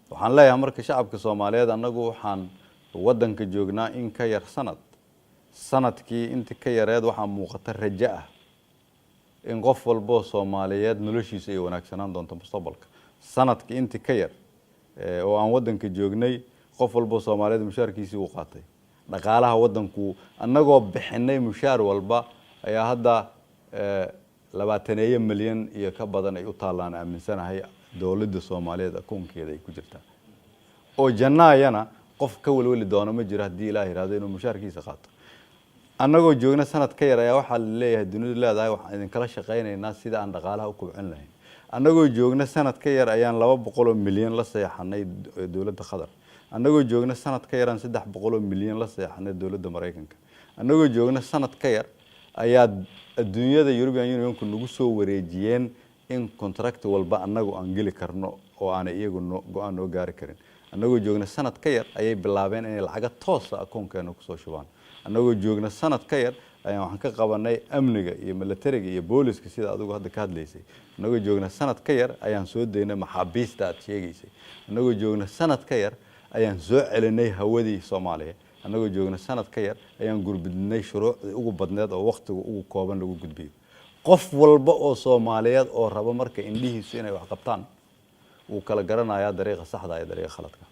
Waxaan leeyahay marka shacabka Soomaaliyeed, annagu waxaan waddanka joognaa in ka yar sanad. Sanadkii intii ka yareed waxaa muuqata rajo ah in qof walboo Soomaaliyeed noloshiisa ay wanaagsanaan doonto mustaqbalka. Sanadkii intii ka yar oo aan waddanka joognay, qof walboo Soomaaliyeed mushaarkiisii uu qaatay. Dhaqaalaha waddanku, annagoo bixinay mushaar walba, ayaa hadda 20 milyan iyo ka badan ay u taallaan, aaminsanahay, dowladda Soomaaliyeed akoonkeeda ay ku jirtaa. Oo jannaayana qof ka welweli doono ma jiro haddii Ilaah yihahdo inuu mushaarkiisa qaato. Annagoo joogna sanad ka yar ayaa waxaa la leeyahay, dunidu leedahay, waxaan idinkala shaqaynaynaa sida aan dhaqaalaha u kobcin lahayn. Annagoo joogna sanad ka yar ayaan 200 milyan la seexanay dowladda Qatar. Annagoo joogna sanad ka yaraan 300 milyan la seexanay dowladda Maraykanka. Annagoo joogna sanad ka yar ayaa adduunyada European Unionku nagu soo wareejiyeen in contract walba annagu aan geli karno oo aanay iyagu no go-aan noo gaari karin. Annagoo joogna sanad ka yar ayay bilaabeen inay lacaga toosa akoonkeena kusoo shubaan. Annagoo joogna sanad ka yar ayaan waxaan ka qabanay amniga iyo militariga iyo booliska, sida adigu hadda ka hadlaysay. Annagoo joogna sanad ka yar ayaan soo daynay maxaabiista aad sheegaysay. Annagoo joogna sanad ka yar ayaan soo celinay hawadii Soomaaliya. Annagoo joogna sanad ka yar ayaan gudbinay shuruucdii ugu badneed oo wakhtiga ugu kooban lagu gudbiyo. Qof walba oo Soomaaliyeed oo raba marka indhihiisu inay wax qabtaan wuu kala garanayaa dariiqa saxda iyo dariiqa khaladka.